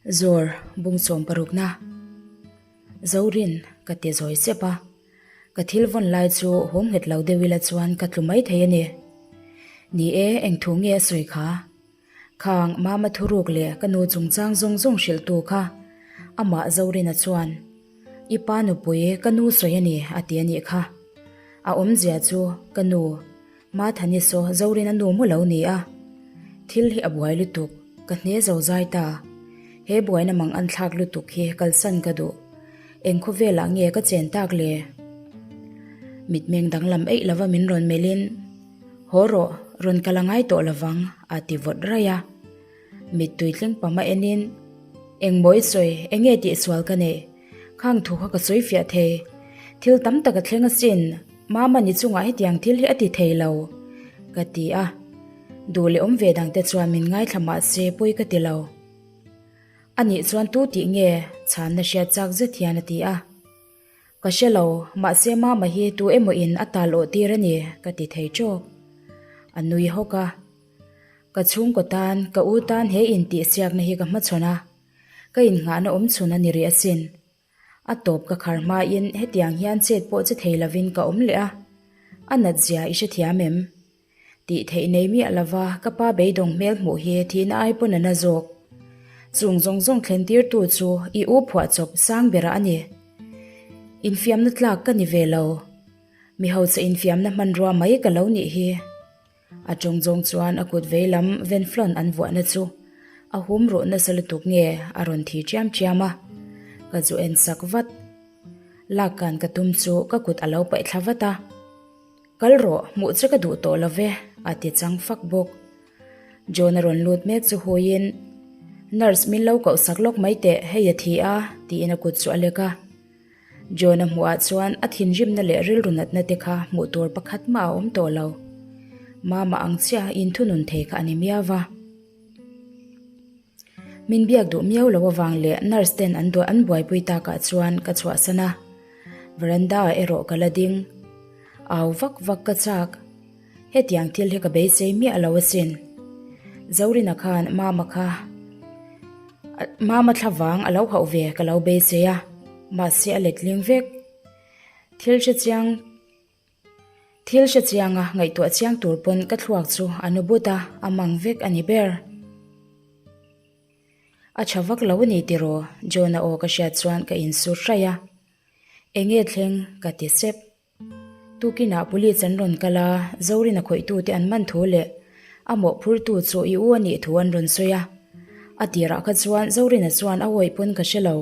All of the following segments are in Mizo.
Zawr bung sawm parukna Zorin ka ti zawi sep a, ka thil vawn lai chu hawm nghet lo deuh ila chuan ka tlu mai thei a ni. Ni e, eng thu nge a sawi kha? Khang Mama thuruk leh ka nu chungchang zawng zawng hrilhtu kha amah Zorina chuan I pa nupui ka nu sawi a ni a ti a nih kha. A awmzia chu ka nu Mathani saw Zorina nu maw lo ni a. Thil hi a buai lutuk, ka hne zo zai ta. He buaina mang an thlak lutuk hi kalsan ka duh. Eng khawvelah nge ka chen tak le? Mitmeng danglam eih lova min rawn melhin. Haw rawh, rawn kal a ngai tawh lovang, a ti vawt raih a. Mittui tling pam a enin, Eng maw i sawi, eng nge tihsual ka neih? Khang thu kha ka sawi fiah thei. Thil tam tak a thleng asin, Mama ni chungah hetiang thil hi a ti thei lo, ka ti a. Duh leh awm ve dangte chuan min ngaithla mah se pawi ka ti lo. Anih chuan tu tih nge? chhanna hriat chak zet hian a ti a. Ka hre lo, mahse Mama hi tu emaw in a tal awh tir a ni, ka ti thei tawk. A nui hawk a. Ka chhungkaw tan, ka u tan he intihsiakna hi ka hmachhawn a, ka innghahna awm chhun a ni rih asin. A tawp ka khar hmain hetiang hian chet pawh che thei lovin ka awm leh a, a nat zia i hrethiam em? Tih theih nei miah lova ka pa beidawng hmel hmuh hi thihna ai pawn a na zawk. Chung zawng zawng thlen tirtu chu i u phuahchawp sang berah a ni. Infiamna tlak ka ni ve lo. Mi hausa infiamna hmanrua mai ka lo nih hi. A tawng zawng chuan a kut veilam venflon an vuahna chu a hum ruh nasa lutuk nge a rawn thi chiam chiam a. Ka zu en sak vat. Lak kan ka tum chu ka kut a lo paih thla vat a. Kal rawh, hmuh che ka duh tawh lo ve, a ti chang fak bawk. John a rawn lut mek chu huiin, Nurse min lo koh sak lawk mai teh, hei a thi a, tiin a kut chu a lek a. John a hmuhah chuan a thinrimna leh rilru natna te kha hmuh tur pakhat mah a awm tawh lo. Mama ang chiah inthunun thei kha a ni miau va. Min biak duh miau lo avang leh nurse ten an duah an buaipui takah chuan ka chhuahsan a, veranda ah erawh ka la ding. Au vak vak ka chak. Hetiang thil hi ka beisei miah lo asin. Zorina khan mama kha mama thlavang a lo hauh ve ka lo beisei a, mahse a letling vek. Thil hrechiang. Thil hre chianga ngaihtuah chiang tur pawn ka thluak chu a nu but a, a mang vek a ni ber. A tha vak lo a ni tiraw? John-a aw ka hriat chuan ka insur hraih a. Enge thleng? ka ti sep. Tukinah police an rawn kal a, Zorin a khawihtute an man thu leh a mawhphurtu chu i u a nih thu an rawn sawi a. A tirah kha chuan Zorina chuan a awih pawn ka hre lo,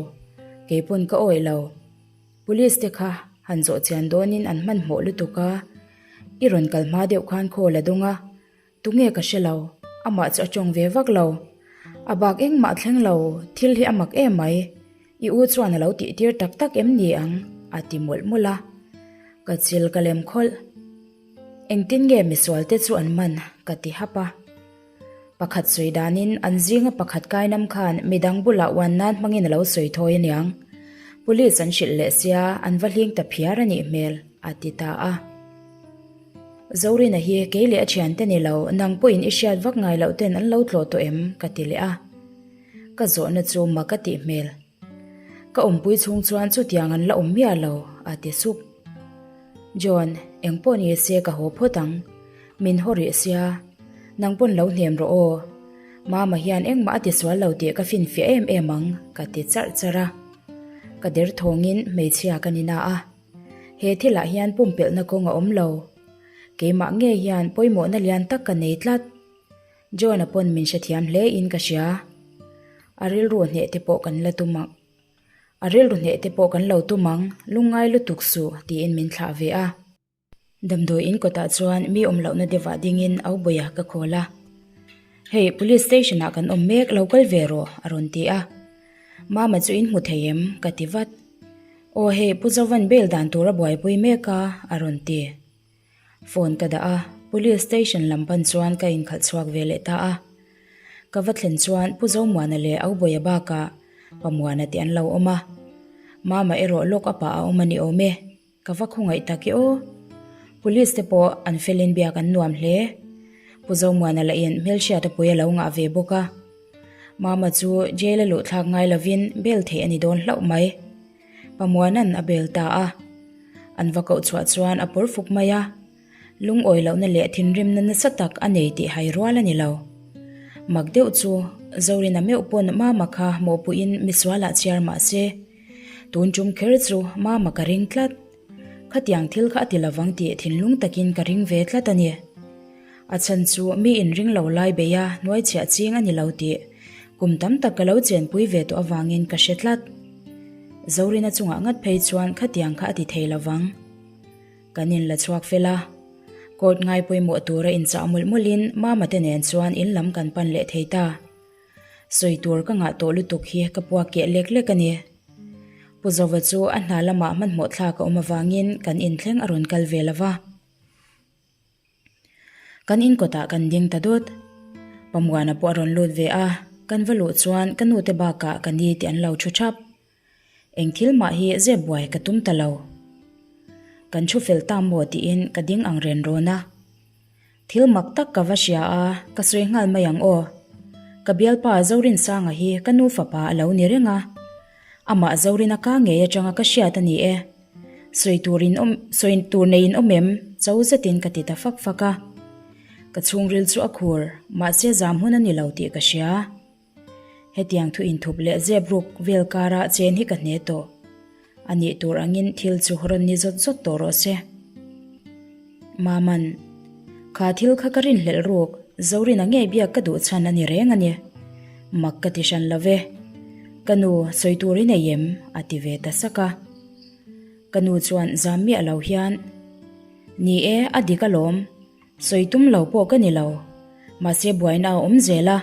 kei pawn ka awih lo. Police te kha han zawh chian dawnin an hmanhmawh lutuk a, i rawn kal hma deuh khan call a dawng a, tunge ka hre lo, amah chu a tawng ve vak lo. A bak engmah thleng lo, thil hi a mak em mai, i u chuan a lo tih tir tak tak em ni ang? a ti mawlh mawlh a, ka chil ka lem khawlh. Engtin nge misual te chu an man? ka ti hap a. Pakhat sawi danin an zinga pakhat kainam khan midang bulah uan nan hmangin a lo sawi thawi aniang. Police an hrilh leh sia an va hling ta phiar a nih hmel, a ti ta a. Zorina hi kei leh a thiante ni lo, nang pawhin i hriat vak ngai loh ten an lo tlawh tawh em? ka ti leh a. Ka zawhna chu mak a tih hmel. Ka awmpui chhung chuan chutiang an la awm miah lo, a ti sup. John, eng pawh ni se ka haw phawt ang. Min haw rih sia. Nang pawn lo hnem rawh aw. Mama hian engmah a tisual lo tih ka finfiah em em ang, ka ti charh charh a. Ka der thawngin hmeichhia ka ni na a. He thilah hian pumpelhna kawng a awm lo. Keimah ngei hian pawimawhna lian tak ka nei tlat. John-a pawn min hrethiam hle in ka hria. A rilru hneh te pawh kan la tum ang. A rilru hneh te pawh kan lo tum ang, lungngai lutuk suh, tiin min thlah ve a. Damdawi in kawtah chuan mi awm lohna deuhah dingin Aubuia ka khawl a. Hei, Police Station ah kan awm mek, lo kal ve rawh, a rawn ti a. Mama chu in hmu thei em? ka ti vat. Aw hei, Pu Zovan bail dan tur a buaipui mek a, a rawn ti. Phone ka dah a, Police Station lam pan chuan ka inkhalh chhuak ve leh ta a. Ka va thlen chuan Pu Zomuana leh Aubuaia bakah Pamuana te an lo awm a. Mama erawh lawk a pah a awm a ni awm e. Ka va khawngaih tak e aw. Police te pawh an felin biak an nuam hle. Pu Zomuana lahin hmelhriat a pui a lo ngah ve bawk a. Mama chu jail a luh thlak ngai lovin bail theih a ni dawn hlauh mai. Pamuana'n a bail ta a. An va koh chhuah chuan a pawr fuk mai a. Lungawi lohna leh thinrimna nasa tak a nei tih hai rual a ni lo. Mak deuh chu Zorina meuh pawn Mama kha mawhpuiin misualah chhiar mah se, tun tum kher chu Mama ka ring tlat. Khatiang thil kha a ti lovang tih thinlung takin ka ring ve tlat a ni. A chhan chu mi inring lo lai beia hnuaichhiah ching a ni lo tih kum tam tak ka lo chenpui ve tawh avangin ka hre tlat. Zorina chungah ngat phei chuan khatiang kha a ti thei lovang. Kan inla chhuak fel a, court ngai pawimawh tura inchah mawlh mawlhin Mama te nen chuan in lam kan pan leh thei ta. Sawi tur ka ngah tawh lutuk hi ka puak keh lek lek a ni. Pu Zova chu a hna lamah hmanhmawh thlak a awm avangin kan inthleng a rawn kal ve lo va. Kan in kawtah kan ding ta dawt. Pamuana pawh a rawn lut ve a, kan va luh chuan ka nute bakah ka ni tih an lo thu thap. Eng thil mah hi zep buai ka tum ta lo. Kan thu fel ta maw tiin ka ding ang ren rawn a. Thil mak tak ka va hria a, ka sawi nghal mai ang aw. Ka bialpa Zorinsanga hi ka nu fapa a lo ni reng a. Amah Zorina ka ngei atanga ka hriat a ni e. Sawi tur in awm, sawi tur nei in awm em? Cho zetin ka ti ta fak fak a. Ka chhungril chu a khur, mahse zam hun a ni lo tih ka hria. Hetiang thu inthup leh zep ruk vel kara chen hi ka hne tawh. A nih tur angin thil chu rawn ni zawt zawt tawh rawh se. Maman, Kha thil kha ka rinhlelh ruk, Zorina ngei biak ka duh chhan a ni reng a ni. Mak ka ti hran lo ve. Ka nu, sawi tur i nei em? a ti ve ta sak a. Ka nu chuan zam miah lo hian, Ni e, a dik alawm. Sawi tum lo pawh ka ni lo. Mahse buaina a awm zel a.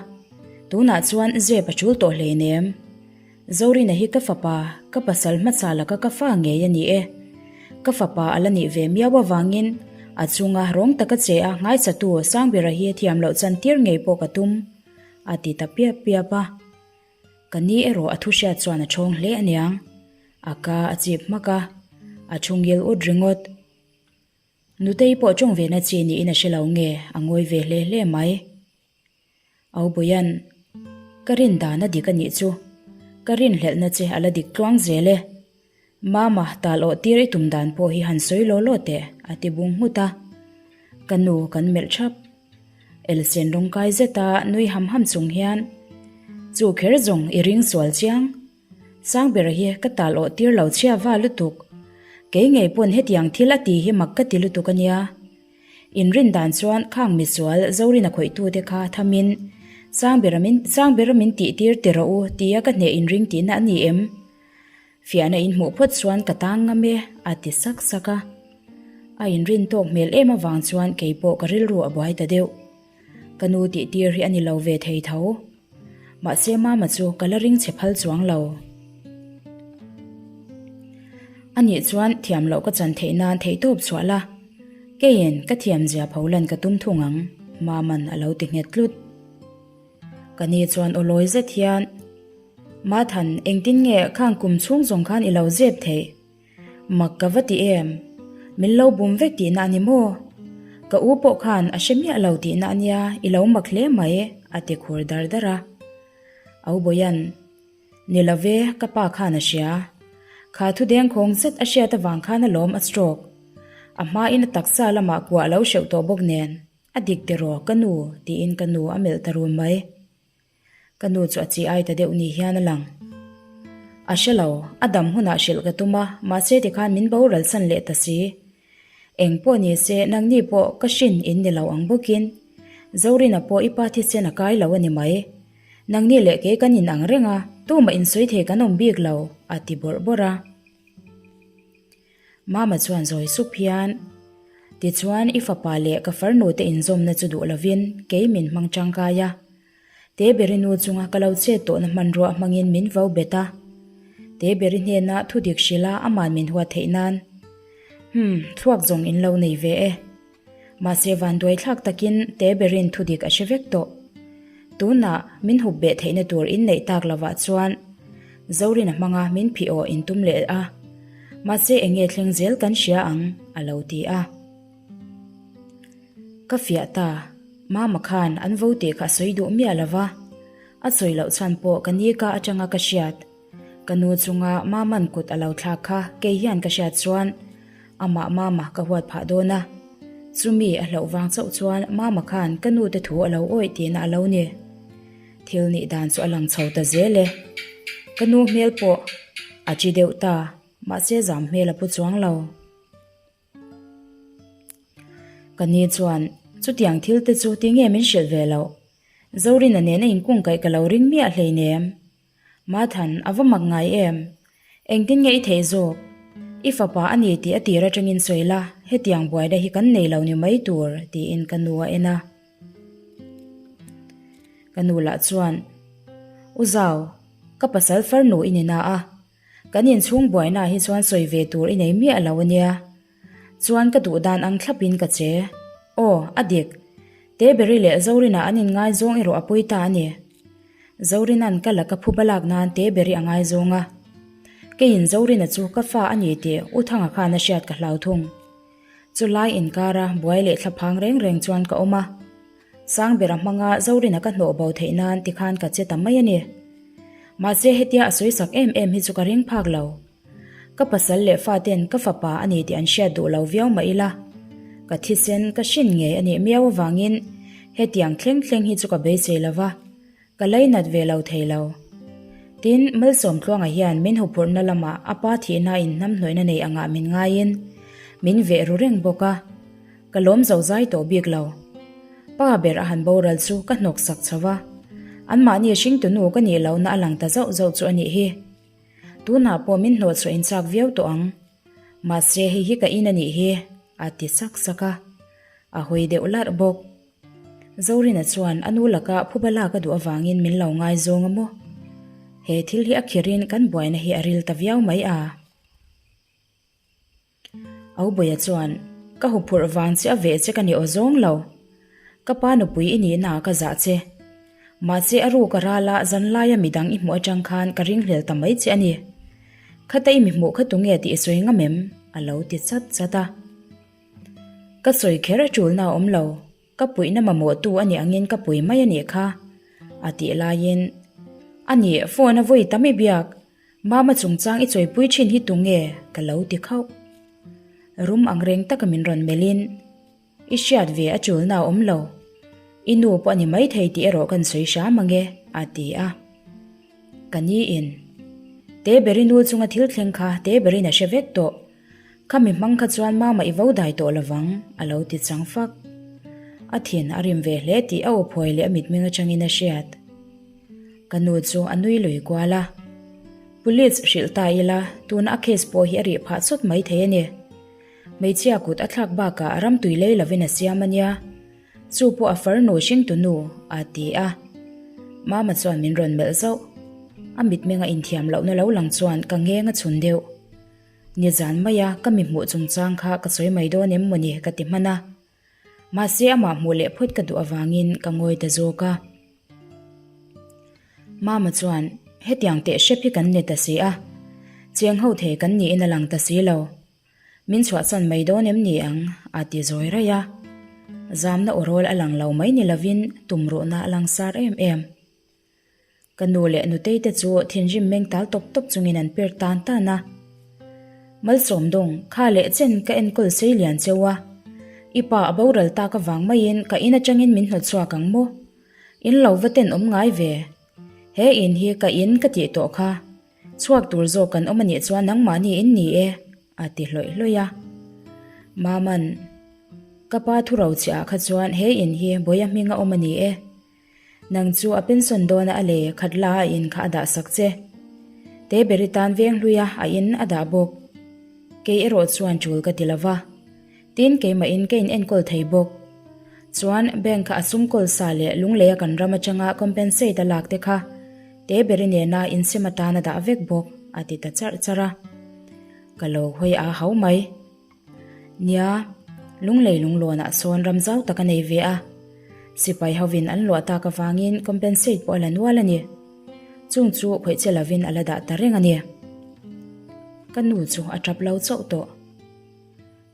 Tunah chuan zep a tul tawh hleinem. Zorina hi ka fapa, ka pasal hmasa laka ka fa ngei a ni e. Ka fapa a la nih ve miau avangin a chunga rawng taka che a nghaisatu Sangbera hi thiam loh chan tir ngei pawh ka tum, a ti ta piap piap a. Ka ni erawh a thu hriat chuan a thawng hle aniang. A ka a chip hmak a, a thu ngil ut ringawt. Nutei pawh tawng ve na chi niin a hre lo nge, a ngawi ve hle hle mai. Aubuian, Ka rin dan a dik a nih chu, ka rinhlelhna che a la dik tluang zel e. Mama, tal awh tir i tum dan pawh hi han sawi law law teh, a ti bung nghut a. Ka nu kan melh thap. Elsen rawngkai zeta nui ham ham chung hian, Chu kher zawng i ring sual chiang. Sangbera hi ka tal awh tir lo chhia va lutuk. Kei ngei pawn hetiang thil a ti hi mak ka ti lutuk a nia. Inrin dan chuan khang misual Zorina khawihtute kha thamin Sangbera min Sangbera min tih tir ti rawh u tia ka hneh inring tihna a ni em? Fiahna in hmuh phawt chuan ka tang ngam e a ti sak sak a. A inrin tawk hmel em avang chuan kei pawh ka rilru a buai ta deuh. Ka nu tih tir hi a ni lo ve thei tho. Mahse Mama chu ka la ring chhe phal chuang lo. A nih chuan thiam loh ka chan theih nan theihtawp chhuah la. Keiin ka thiam zia pho lan ka tum thung ang, Mama'n a lo ti nghet tlut. Ka ni chuan aw lawi zet hian, Mathan, engtin nge khang kum chhung zawng khan i lo zep theih? Mak ka va ti em? Min lo bum vek tihna a ni maw? Ka u pawh khan a hre miah lo tihna a nia, i lo mak hle mai, a ti khur dar dar a. Aubawian, Ni lo ve, ka pa khan a hria. Kha thu dengkhawng zet a hriat avang khan a lawm a stroke. A hmain a taksa lamah kuah a lo hreuh tawh bawk nen, a dik tiraw ka nu, tiin ka nu a melh ta run mai. Ka nu chu a chi ai ta deuh ni hian a lang. A hre lo, a dam hunah hrilh ka tum a, mahse tikhan min boral san leh ta si. Eng pawh ni se, nangni pawh ka hrin in ni lo ang bawkin. Zorina pawh i pa thisen a kai lo a ni mai. Nangni leh kei kan in ang reng a, tumah insawi thei kan awm bik lo, a ti bawrh bawrh a. Mama chuan zawi sup hian, Tichuan i fapa leh ka farnu te inzawmna chu duh lovin kei min hmang tangkai a. Teberi nu chunga ka lo chet tawhna hmanrua hmangin min vo bet a. Teberi hnena thu dik hrilh a aman min huat theih nan. Hum, thluak zawng in lo nei ve e. Mahse vanduai thlak takin Teberin thu dik a hre vek tawh. Tunah min hup beh theihna tur in neih tak lovah chuan Zorina hmanga min phih awh in tum leh a. Mahse enge thleng zel kan hria ang, a lo ti a. Ka fiah ta, Mama khan an vo tih kha a sawi duh miah lo va. A sawi loh chhan pawh ka ni ka atanga ka hriat. Ka nu chunga Maman kut a lo thlak kha kei hian ka hriat chuan amah Mama ka huat phah dawn a. Chumi a hlauh vang chauh chuan Mama khan ka nu te thu a lo awih tihna a lo ni. Thil nih dan chu a lang chho ta zel e. Ka nu hmel pawh a chi deuh ta, mahse zam hmel a pu chuang lo. Ka ni chuan, Chutiang thil te chu tinge min hrilh ve loh? Zorina nena inkungkaih ka lo ring miah hleinem. Mathan, a va mak ngai em? Engtin nge i theih zawk? I fapa a ni tih a tir atangin sawi la, hetiang buaina hi kan nei lo ni mai tur, tiin ka nu a en a. Ka nu lah chuan, U Zau, ka pasal farnu i ni na a, Kan inchhung buainaah hi chuan sawi ve tur i nei miah lo a nia. Chuan ka duh dan ang thlapin ka che. Aw, a dik. Teberi leh Zorina an inngaizawng erawh a pawi ta a ni. Zorina'n ka laka phuba lak nan Teberi a ngaizawng a. Keiin Zorina chu ka fa a ni tih U Thanga khan a hriat ka hlau thung. Chulai inkara buai leh thlaphang reng reng chuan ka awm a. Sangbera hmanga Zorina ka hnawh bo theih nan tikhan ka che ta mai a ni. Mahse hetia a sawi sak em em hi chu ka ring phak lo. Ka pasal leh faten ka fapa a ni tih an hriat duh lo viau mah ila, ka thisen ka hrin ngei a nih miau avangin hetiang thleng thleng hi chu ka beisei lo va. Ka lainat ve lo thei lo. Tin, Malsawmtluanga hian min huphurhna lamah a pa thihna in hnamhnawihna nei angah min ngaiin min veh ru reng bawk a, ka lawm zo zai tawh bik lo. Pa ber a han boral chu ka hnawk sak chho va, anmahni hringtunu ka nih lohna a lang ta zauh zauh chu a nih hi. Tunah pawh min hnawhchhuah in chak viau tawh ang. Mahse hei hi ka in a nih hi, a ti sak sak a. A hawi deuh larh bawk. Zorina chuan a nu laka phuba lak a duh avangin min lo ngaizawng a maw? He thil hi a khirin kan buaina hi a ril ta viau mai a. Aubuia chuan, Ka huphurh vang che a veh che ka ni aw zawng lo. Ka pa nupui i nihna ah ka zah che. Mahse a ruk a ral a zanlaia midang i hmuh atang khan ka ringhlel ta mai che a ni. Khata i mi hmuh kha tunge tih i sawi ngam em? a lo ti chat chat a. Ka sawi kher a tulna a awm lo, ka puihna mamawhtu a nih angin ka pui mai a nih kha, a tih laiin, A nih, phone a vawi tam i biak, Mama chungchang i chawipui thin hi tunge? ka lo ti khauh. Rum ang reng taka min rawn melhin, I hriat ve a tulna a awm lo, i nu pawh a ni maithei tih erawh kan sawi hram ang e, a ti a. Ka niin, Teberi nu chunga thil thleng kha Teberi'n a hre vek tawh, Khami hmang kha chuan mama i vo dai tawh lovang, a lo ti chang fak. A thin a rim ve hle tih a aw phuai leh a mitmeng atangin a hriat. Ka nu chu a nui lui kual a. Police hrilh ta ila, tuna a case pawh hi a rih phah chawt mai thei a ni. Hmeichhia kut a thlak bakah ram tui lei lovin a siam a nia. Chu pawh a farnu hringtu nu, a ti a. Mama chuan min rawn melh zauh. A mitmenga inthiam lohna lo lang chuan ka ngeng a chhun deuh. Nizan maia ka mi hmuh chungchang kha ka sawi mai dawn em mawni ka ti hman a. Mahse amah hmuh leh phawt ka duh avangin ka ngawi ta zawk a. Mama chuan, Hetiang teh hrep hi kan ni ta si a, cheng ho thei kan niin a lang ta si lo. Min chhuahsan mai dawn em ni ang? a ti zawi raih a. Zamna aw rawl a lang lo mai ni lovin tumruhna a langsar em em. Ka nu leh nutei te chu thinrim meng tal tawp tawp chungin an per tan tan a. Malsawm dawng, kha leh chen ka enkawl sei lian cheu a. I pa a boral tak avang maiin ka in atangin min hnawt chhuak ang maw? In lo va ten awm ngai ve. He in hi ka in ka tih tawh kha. Chhuak tur zawk kan awm anih chuan nangmahni in ni e, a ti hlawih hlawih a. Maman, ka pa thu rochhiah ah kha chuan he in hi Bawia hminga awm a ni e. Nang chu a pension dawna a lei khat la a in kha a dah sak che. Teberi tan veng hluia a in a dah bawk. Kei erawh chuan tul ka ti lova. Tin keimahin ka in enkawl thei bawk. Chuan bank kha a sum kawl sa leh lungleia kan ram atanga compensate a lak te kha Teberi nena insem atan a dah vek bawk a ti ta charh charh a. Ka lo hawi a hau mai. Nia, Lunglei lunglawnah sawn ram zau tak a nei ve a. Sipai hovin an luah tak avangin compensate pawh a la nual a ni. Chung chu khawih che lovin a la dah ta reng a ni. Ka nu chu a tap lo chauh tawh.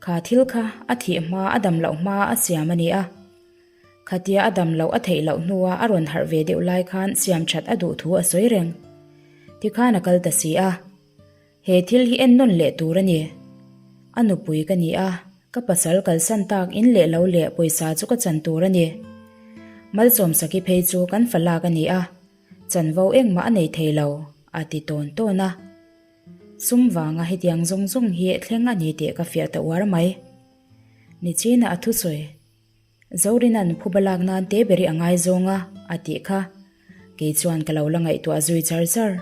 Kha thil kha a thih hma a dam loh hma a siam a ni a. Khatia a dam loh a theih loh hnua a rawn harh ve deuh lai khan siam that a duh thu a sawi reng. Tikhan a kal ta si a. He thil hi en nawn leh tur a ni. A nupui ka ni a, ka pasal kalsan tak in leh lo leh pawisa chu ka chan tur a ni. Malsawmsaki phei chu kan fa lak a ni a, chanvo engmah a nei thei lo, a ti tawn tawn a. Sum vanga hetiang zawng zawng hi thleng a ni tih ka fiah ta uar mai. Nichina a thusawi. Zorina'n phuba lak nan te beri a ngaizawng a, a tih kha. Kei chuan ka lo la ngaihtuah zui char char.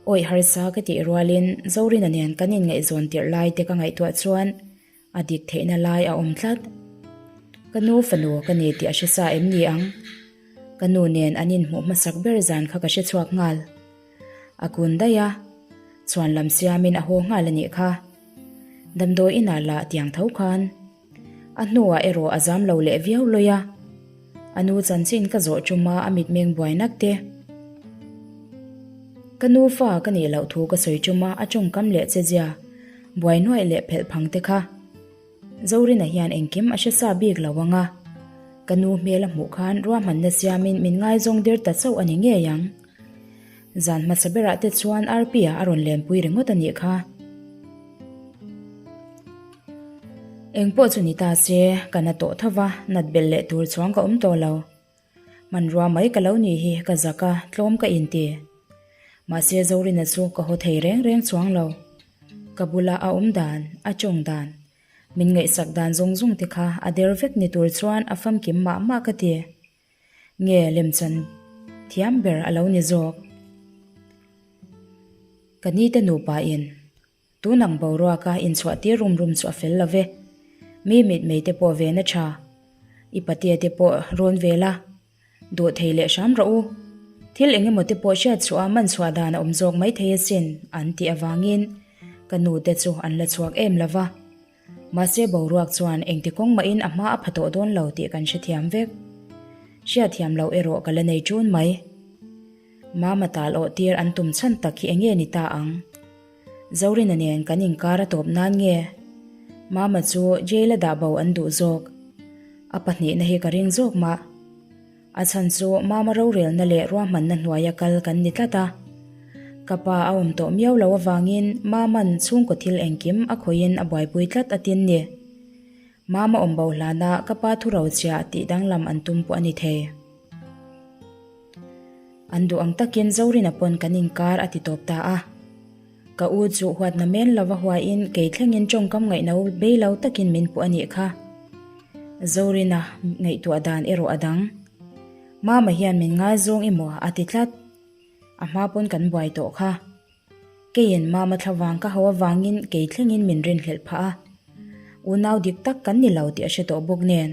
Awih harsa ka tih rualin Zorina nen kan inngaihzawn tirh lai te ka ngaihtuah chuan a dik theihna lai a awm tlat. Ka nu fanu ka ni tih a hre sa em ni ang? Ka nu nen an inhmuh hmasak ber zan kha ka hre chhuak nghal. A kun daih a, chhuan lam siamin a haw nghal a nih kha. Damdawi inah lah tiang tho khan. A hnuah erawh a zam lo leh viau lawi a, a nu chanchin ka zawh ṭuma a mitmeng buai nak te. Ka nu fa ka nih loh thu ka sawi ṭuma a ṭawngkam leh che zia, buai nuaih leh phelh phang te kha. Zorina hian engkim a hre sa bik lo ang a, ka nu hmel a hmuh khan ruahmanna siamin min ngaizawng der ta chauh a ni ngei ang. Zan hmasa berah te chuan Arpia a rawn lenpui ringawt a nih kha. Eng pawh chu ni ta se, ka na tawh tho va, nat belh leh tur chuang ka awm tawh lo. Hmanrua mai ka lo nih hi ka zak a, tlawm ka inti. Mahse Zorina chu ka haw thei reng reng chuang lo. Ka bula a awm dan, a tawng dan, min ngaihsak dan zawng zawng te kha a der vek ni tur chuan a famkim mah mah ka ti. Nge lemchan thiam ber a lo ni zawk. Ka nite nupa in Tun ang boruaka inchhuah tir rum rum chu a fel lo ve. Mi mitmei te pawh ven a tha. I patia te pawh rawn ve la. Duh thei leh hram rawh u. Thil eng emaw te pawh hriat chhuah a man chhuah dan a awm zawk mai thei asin an tih avangin ka nu te chu an la chhuak em lo va. Mahse boruak chuan engti kawng mahin a hma a pha tawh dawn lo tih kan hrethiam vek. Hriatthiam loh erawh ka la nei ṭun mai. Mama tal awh tir an tum chhan tak hi enge ni ta ang? Zorina nen kan inkar a tawp nan nge? Mama chu jail a dah bo an duh zawk. A pahnihna hi ka ring zawk mah. A chhan chu Mama rorelna leh ruahmanna hnuaia kal kan ni tlat a. Ka pa a awm tawh miau lo avangin Mama'n chhungkaw thil engkim a khawihin a buaipui tlat a tin ni. Mama awm bo hlana ka pa thu rochhiah tih danglam an tum pawh a ni thei. An duh ang takin Zorina pawn kan inkar a ti tawp ta a. Ka u chu huatna men lova huaiin kei thlengin tawngkam ngaihno bei lo takin min puh a nih kha. Zorina ngaihtuah dan erawh a dang. Mama hian min ngaizawng emaw a ti tlat. A hma pawn kan buai tawh kha. Keiin Mama thlavang ka ho avangin kei thlengin min rinhlelh phah a. Unau dik tak kan ni lo tih a hre tawh bawk nen.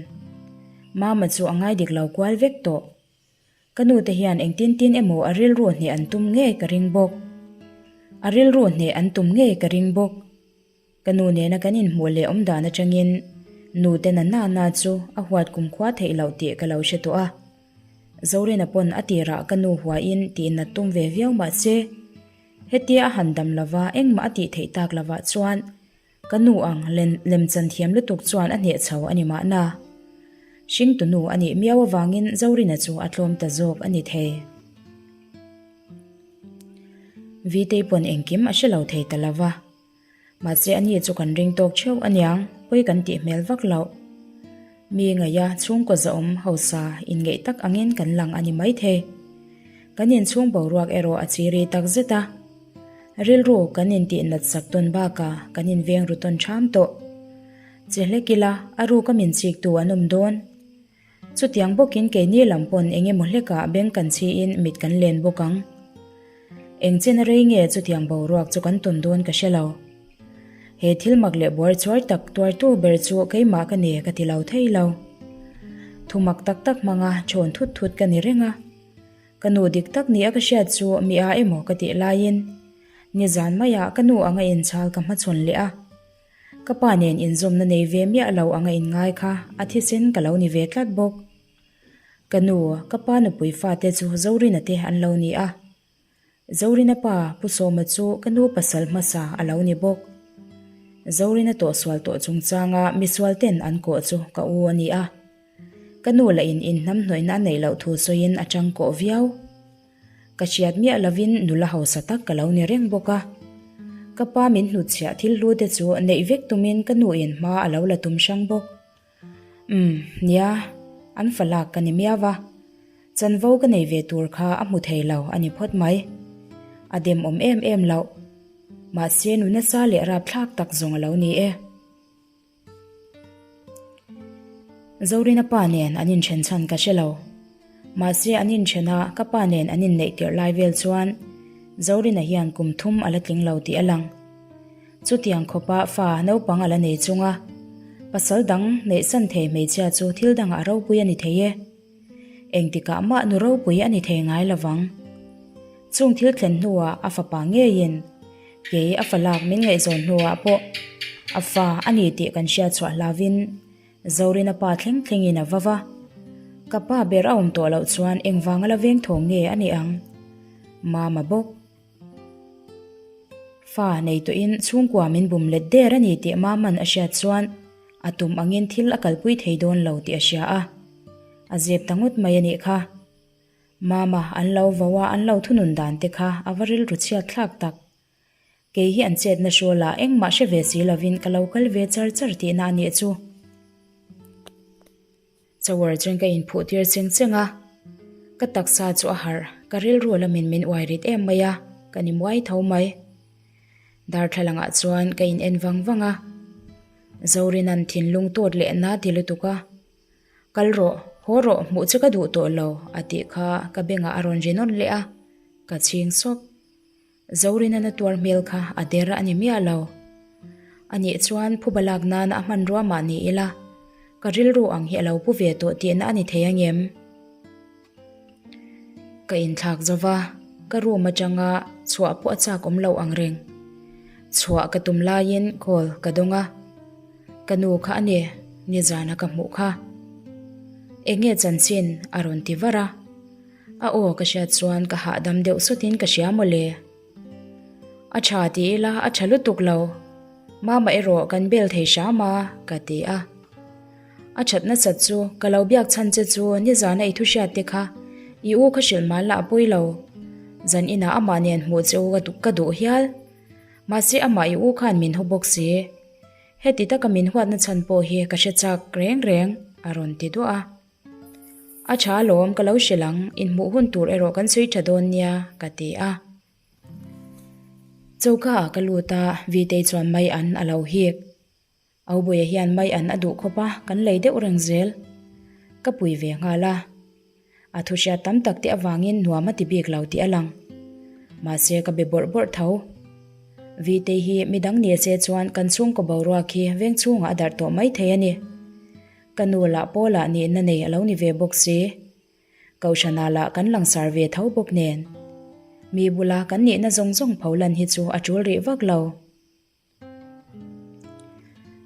Mama chu a ngai dik lo kual vek tawh. Ka nu te hian engtin tin emaw a rilru hneh an tum ngei ka ring bawk. A rilru hneh an tum ngei ka ring bawk. Ka nu nena kan inhmuh leh awm dan atangin nu te na na na chu a huat kumkhua theih loh tih ka lo hre tawh a. Zorina pawn a tirah ka nu huain tih nat tum ve viau mah se, hetia a han dam lova engmah a tih theih tak lovah chuan Ka nu ang lemchan thiam lutuk chuan a hneh chho a ni mahna. Hringtu nu a nih miau avangin Zorina chu a tlawm ta zawk a ni thei. Vitei pawn engkim a hre lo thei ta lo va. Mahse ani chu kan ring tawk theuh aniang, pawi kan tih hmel vak loh. Mi ngaia chhungkaw zahawm hausa inngeih tak angin kan lang a ni maithei. Kan inchhung boruak erawh a chiri tak zet a. Rilru kan intih nat sak tawn bakah kan inveng ru tawn ṭham tawh. Che hlek ila a ruka min chiktu an awm dawn. Chutiang bawkin keini lam pawn eng emaw hlekah beng kan chhiin mit kan len bawk ang. Eng chen rei nge chutiang boruak chu kan tawn dawn ka hre lo. He thil mak leh buar chuar tak tuartu ber chu keimah ka ni ka ti lo thei lo. Thu mak tak tak hmanga chhawn thut thut ka ni reng a. Ka nu dik tak nia ka hriat chu mi a emaw ka tih laiin nizan maiah ka nu anga inchhal ka hmachhawn leh a, ka pa nen inzawmna nei ve miah lo anga inngai kha a thisen ka lo ni ve tlat bawk. Ka nu, ka pa nupui fate chu Zorina te an lo ni a, Zorina pa Pu Sawma chu ka nu pasal hmasa a lo ni bawk. Zorina tawhsual tawh chungchanga misual ten an kawh chu ka u a ni a. Ka nu lah in inhnamhnawihna a neih loh thu sawiin a tang kawh viau. Ka hriat miah lovin nula hausa tak ka lo ni reng bawk a. Ka pa min hnutchhiah thil hlu te chu neih vek tumin ka nu in hma a lo la tum hrang bawk. Umm, nia, an fa lak ka ni miau a. Chanvo ka nei ve tur kha a hmu thei lo a ni phawt mai. A demawm em em loh. Mahse nu nasa leh rapthlak tak zawng a lo ni e. Zorina pa nen an inthen chhan ka hre lo. Mahse an inthen a ka pa nen an inneih tirh lai vel chuan Zorina hian kum thum a la tling lo tih a lang. Chutiang khawpa fa naupang a la nei chung a, pasal dang neihsan thei hmeichhia chu thil dangah a ropui a ni thei e. Engtikah mah nu ropui a ni thei ngai lovang. Chung thil thlen hnuah a fapa ngeiin kei a fa lak min ngaihzawn hnuah pawh a fa a ni tih kan hriat chhuah hlauvin Zorina pa thleng thlengin a va va. Ka pa ber a awm tawh loh chuan engvanga la veng thawng nge a nih ang? Mama bawk. Fa nei tawhin chhungkua min bum let der a ni tih Maman a hriat chuan a tum angin thil a kalpui thei dawn lo tih a hria a. A zep ta ngawt mai a nih kha. Mama an lo vo a an lo thunun dan te kha a va rilru chhiat thlak tak. Kei hi an chetna hrualah engmah hre ve si lovin ka lo kal ve char char tihna a nih chu. Shower chuan ka inphuh tir cheng cheng a, ka taksa chu a harh, ka rilru lamin min uai rit em mai a, ka ni muai tho mai. Darthlalangah chuan ka in en vang vang a, Zorina'n thinlung tawt leh na ti lutuk a, Kal rawh, haw rawh, hmuh che ka duh tawh lo a tih kha ka bengah a rawn ri nawn leh a, ka chhing sawp. Zorina na tuar hmel kha a der a ni miah lo. A nih chuan phuba lak nana a hmanrua mah ni ila, ka rilru ang hi a lo pu ve tawh tihna a ni thei angem? Ka inthlak zo va, ka room atanga chhuah pawh a chak awm lo ang reng. Chhuah ka tum laiin call ka dawng a, ka nu kha a ni, nizana ka hmuh kha. Enge chanchin a rawn ti var a. A aw ka hriat chuan ka hahdam deuh sawtin ka hria mawle. A tha ti ila a tha lutuk lo. Mama erawh kan bel thei hram a ka ti a. A that nasat chu ka lo biak chhan che chu nizana i thu hriat te kha i u kha hrilh mal lah a pawi lo. Zan inah amah nen hmuh che u ka duh hial. Mahse amah i u khan min haw bawk si. Heti taka min huatna chhan pawh hi ka hre chak reng reng a rawn ti duah a. A tha alawm ka lo hrilh ang, inhmuh hun tur erawh kan sawi tha dawn nia ka ti a. Choka ah ka lut a, Vitei chuan mai an a lo hik. Aubuia hian mai an a duh khawp a, kan lei deuh reng zel. Ka pui ve nghal a. A thu hriat tam tak te avangin nuam a ti bik lo tih a lang. Mahse ka be bawrh bawrh tho. Vitei hi midang ni se chuan kan chhungkaw boruak hi veng chhungah a darh tawh maithei a ni. Ka nu lah Paula nihna nei a lo ni ve bawk si. Kohhranah lah kan langsar ve tho bawk nen. Mi bula kan nihna zawng zawng pho lan hi chu a tul rih vak lo.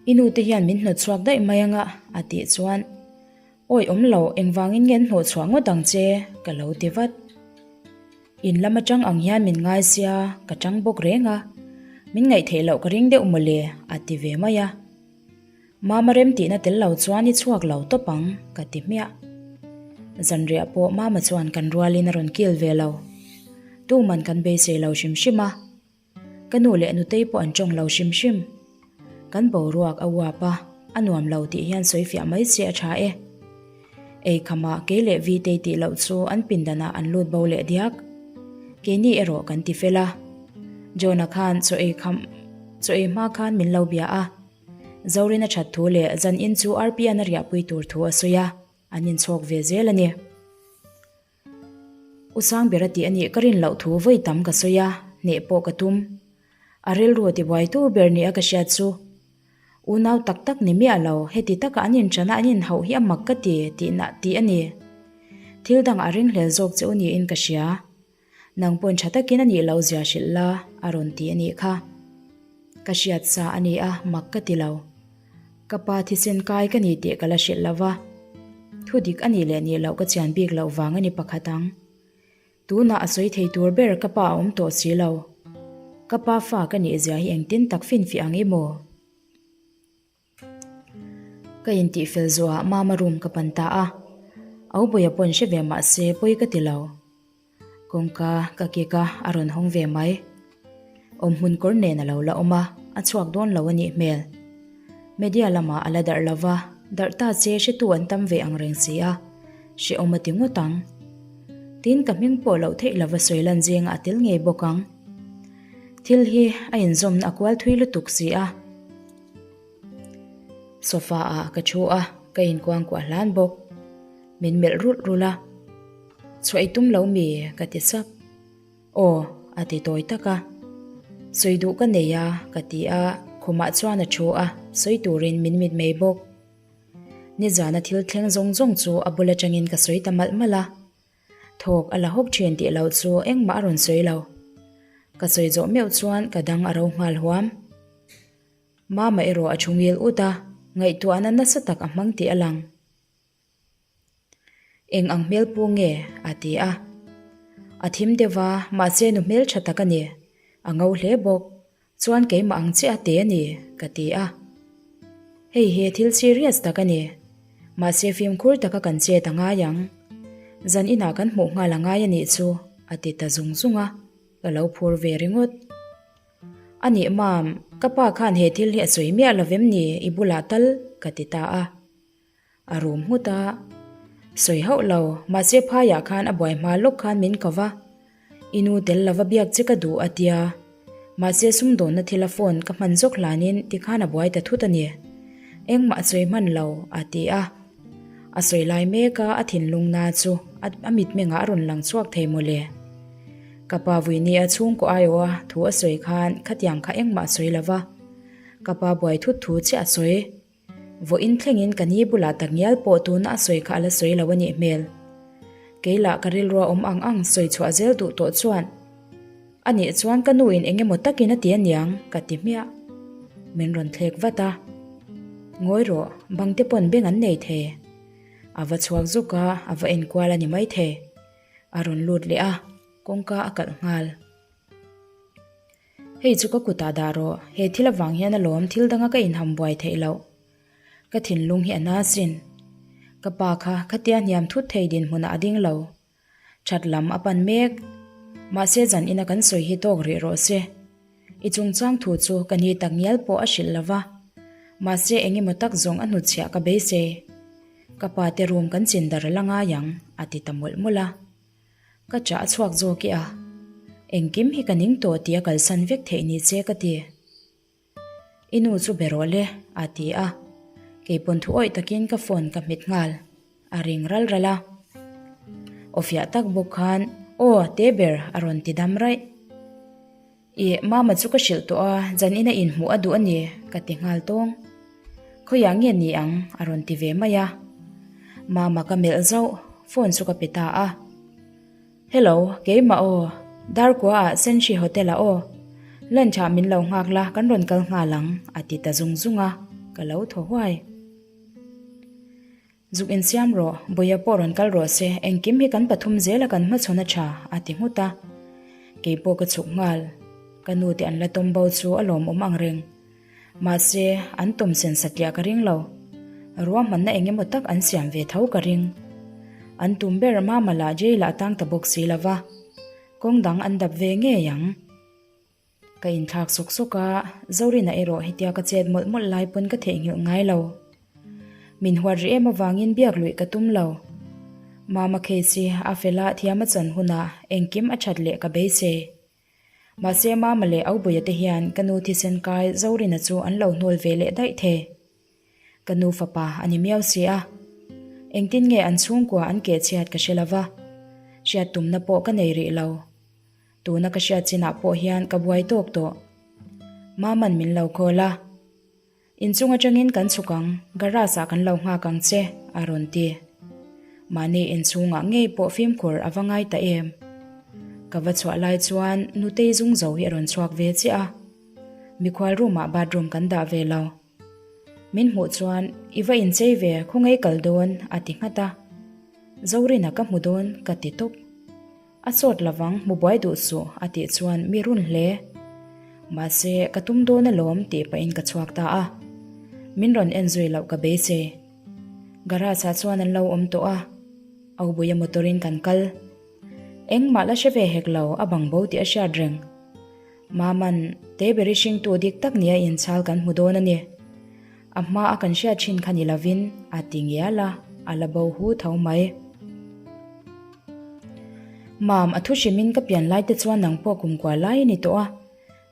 I nu te hian min hnawt chhuak daih mai anga a tih chuan Awi awm lo engvangin nge an hnawh chhuah ngawt ang che ka lo ti vat. In lam atang ang hian min ngai sia ka tang bawk reng a, min ngaihtheih loh ka ring deuh mawle a ti ve mai a. Mama rem tihna tel lo chuan i chhuak lo tawp ang, ka ti hmiah. Zanriah pawh Mama chuan kan rualin a rawn kil ve lo. Tuman kan beisei lo hrim hrim a. Ka nu leh nutei pawh an tawng lo hrim hrim. Kan boruak a uap a, a nuam lo tih hian sawi fiah mai che a tha e. Eikhama kei leh Vitei tih loh chu an pindanah an lut bo leh diak. Keini erawh kan ti fel a. John-a khan chaw ei kham chaw ei hma khan min lo bia a. Zorin a that thu leh zan in chu RP-an a riahpui tur thu a sawi a, an inchhawk ve zel a ni. U Sangbera tih a nih ka rin loh thu vawi tam ka sawi a, hneh pawh ka tum. A rilru tibuaitu ber nia ka hriat chu. Unau tak tak ni miah lo, heti taka an inṭana an inhauh hi a mak ka ti tihna tih a ni. Thil dang a ringhlel zawk che u niin ka hria. Nang pawn ṭha takin a nih loh zia hrilh la, a rawn ti a nih kha. Ka hriat sa a ni a, mak ka ti lo. Ka pa thisen kai ka ni tih ka la hrilh lo va. Thu dik a nih leh nih loh ka chian bik loh vang a ni pakhat ang. Tunah a sawi thei tur ber ka pa a awm tawh si lo. Ka pa fa ka nih zia hi engtin tak finfiah ang i maw? Ka intihfel zuah Mama room ka pan ta a. Aubuia pawn hre ve mah se pawi ka ti lo. Kawngka ka kik a, a rawn hawng ve mai. Awmhmun kawr nen a lo la awm a, a chhuak dawn lo a nih hmel. Media lamah a la darh lo va, darh ta che hretu an tam ve ang reng si a, hrehawm a ti ngawt ang. Tin, ka hming pawh loh theih lova sawi lan zingah a tel ngei bawk ang. Thil hi a inzawmna a kual thui lutuk si a. Sofa ah ka thu a, ka inkuangkuah hlan bawk. Min melh rulh rulh a. Chhuah i tum lo mi? ka ti sap. Aw, a ti tawi tak a. Sawi duh ka nei a, ka ti a, khumah chuan a thu a, sawi turin min mit mai bawk. Nizana thil thleng zawng zawng chu a bul atangin ka sawi ta malh malh a. Thawk a la hawk thin tih loh chu engmah a rawn sawi lo. Ka sawi zawh meuh chuan ka dang a ro nghal huam. Mama erawh a thu ngil ut a, ngaihtuahna nasa tak a hmang tih a lang. Eng ang hmel pu nge? a ti a. A thim deuh a, mahse nu hmel tha tak a ni. A ngo hle bawk. Chuan keimah ang chiah a te a ni, ka ti a. Hei hi thil serious tak a ni. Mahse fimkhur taka kan chet a ngai ang. Zan inah kan hmuh nghal a ngai a nih chu, a ti ta zung zung a. Ka lo phur ve ringawt. A nih mam, ka pa khan he thil hi a sawi miah lo vem ni i bulah tal, ka ti ta a. A rum nghut a. Sawi hauh lo, mahse phaiah khan a buai hma lawk khan min ko va. I nu tel lova biak che ka duh a tia. Mahse sumdawnna thila phone ka hman zawk hlanin tikhan a buai ta thut a ni. Engmah a sawi hman lo, a ti a. A sawi lai mek a, a thinlung na chu a mitmengah a rawn lang chhuak thei mawle. Ka pa Vuini a chhungkaw aiawh a thu a sawi khan khatiang kha engmah a sawi lova, ka pa buai thut thu chiah a sawi. Vawiin thlengin ka ni bulah takngial pawh tuna a sawi kha a la sawi lo a nih hmel. Kei lah ka rilrua awm ang ang sawi chhuah zel duh tawh chuan a nih chuan ka nuin eng emaw takin a ti aniang ka ti hmiah. Min rawn thlek vat a. Ngawi rawh, bangte pawn beng an nei thei. A va chhuak zuk a, a va enkual a ni maithei. A rawn lut leh a, kawngka a kalh nghal. Hei chu ka kutah dah rawh, he thil avang hian alawm thil danga ka inham buai theih loh. Ka thinlung hi a na sin. Ka pa kha khatia hniam thut thei dinhmunah a ding lo. That lam a pan mek. Mahse zan ina kan sawi hi tawk rih rawh se. I chungchang thu chu ka ni tak ngial pawh a hrilh lo va. Mahse engemaw tak zawng a hnutchhiah ka beisei. Ka pa te room kan chin dar a la ngai ang, a ti ta mawlh mawlh a. Ka chah a chhuak zawk i a. Engkim hi ka ning tawh tih a kalsan vek theih ni che ka ti. I nu chu be rawh le, a ti a. Keipawn thu awih takin ka phone ka hmet nghal. A ring ral ral a. Aw fiah tak bawk khan, Aw, te ber, a rawn ti dam raih. Ih, Mama chu ka hrilh tawh a, zan ina inhmuh a duh a ni, ka ti nghal tawng. Khawiah nge ni ang? a rawn ti ve mai a. Mama ka melh zauh, phone chu ka pe ta a. Hello, keimah aw, Darkua ah Senhri Hotel ah aw. Lunch ah min lo nghak la, kan rawn kal nghal ang, a ti ta zung zung a, ka lo thaw huai. Zuk insiam rawh, Bawia pawh rawn kal rawh se, engkim hi kan pathum zel a kan hmachhawn a tha, a ti nghut a. Kei pawh ka chhuk nghal. Ka nu te an la tawm bo chu a lawmawm ang reng. Mahse, an tawm sen satliah ka ring lo. Ruahmanna eng emaw tak an siam ve tho ka ring. An tum ber Mama lah jail ah a tang ta bawk si lo va, kawng dang an dap ve ngei ang. Ka inthlak sawk sawk a, Zorina erawh hetia ka chet mawlh mawlh lai pawn ka theihnghilh ngai lo. Min huat rih em avangin biak luih ka tum lo. Mama case hi a fel a, thiam a chan hunah engkim a that leh ka beisei. Mahse Mama leh Aubuia te hian ka nu thisen kai Zorina chu an lo hnawl ve leh daih thei. Ka nu fapa a ni miau si a. Engtin nge an chhungkua an kehchhiat ka hre lova, hriat tumna pawh ka nei rih lo. Tuna ka hriat chinah pawh hian ka buai tawk tawh. Maman min lo call a. Inchung atangin kan chhuk ang, garage ah kan lo nghak ang che, a rawn ti. Mahni inchhungah ngei pawh fimkhur a va ngai ta em. Ka va chhuah lai chuan Nutei zung zo hi a rawn chhuak ve chiah a. Mikhual room ah bathroom kan dah ve lo. Min hmuh chuan, I va inchei ve, khawngaih kal dawn, a ti nghat a. Zorina ka hmu dawn, ka ti tawp. A sawt lovang, hmu buai duh suh, a tih chuan mi run hle. Mahse, ka tum dawn alawm tih pahin ka chhuak ta a. Min rawn en zui loh ka beisei. Garage ah chuan an lo awm tawh a. Aubuia motor-in kan kal. Engmah la hre ve hek lo, a bang bo tih a hriat reng. Maman, Teberi hringtu dik tak nia inchhal kan hmu dawn a ni. A hma a kan hriat thin kha ni lovin a ti ngial a, a la bo hu tho mai. Mam, a thu hrimin ka pian lai te chuan nang pawh kum kua lai a ni tawh a,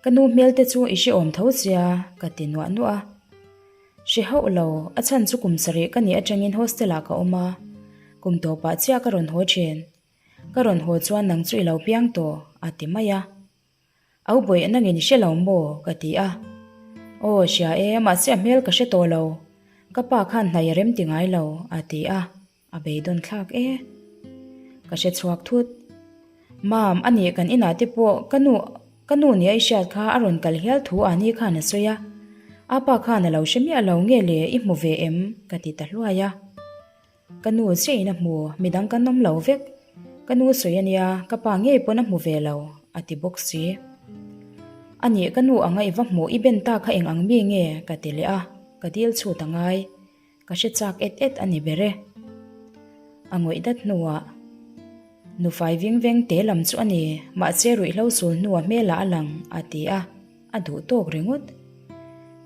ka nu hmel te chu i hrehawm tho sia, ka ti nuah nuah a. Hre hauh lo, a chhan chu kum sarih ka nih atangin hostel ah ka awm a, kum tawpah chiah ka rawn haw thin. Ka rawn haw chuan nang chu i lo piang tawh, a ti mai a. Au bawih nangin i hre lo maw? ka ti a. Aw, hria e, mahse a hmel ka hre tawh lo. Ka pa khan hnai a rem ti ngai lo, a ti a. A beidawn thlak e. Ka hre chhuak thut. Mam, a nih kan inah te pawh ka nu ka nu nia i hriat kha a rawn kal hial thu Ani khan a sawi a. A pa khan a lo hre miah lo nge le i hmu ve em? ka ti ta hluai a. Ka nu chiah in a hmu, midang kan awm lo vek. Ka nu sawi a nia, ka pa ngei pawn a hmu ve lo, a ti bawk si. A nih ka nu anga i va hmuh i ben ta kha eng ang mi nge? ka ti leh a, ka dil chhut a ngai. Ka hre chak et et a ni ber e. A ngawih dat hnuah Nufai ving veng te lam chu a ni, mahse ruihhlo sul hnua hmelah a lang, a ti a, a duh tawk ringawt.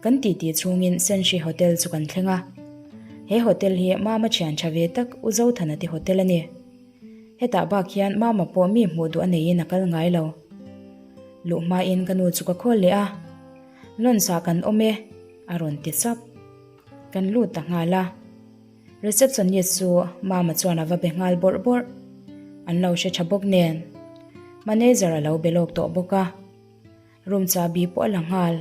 Kan titi chhungin Senhri Hotel chu kan thleng a. He hotel hi Mama thian tha ve tak U Zothana te hotel a ni. Hetah bak hian Mama pawh mi hmuh duh a neiin a kal ngai lo. Luh hmain ka nu chu ka khawl leh a, Lawnsa kan awm e, a rawn ti sap. Kan lut ta nghal a. Receptionist chu Mama chuan a va be nghal bawrh bawrh. An lo hre tha bawk nen. Manager a lo be lawk tawh bawk a. Room chahbi pawh a la nghal.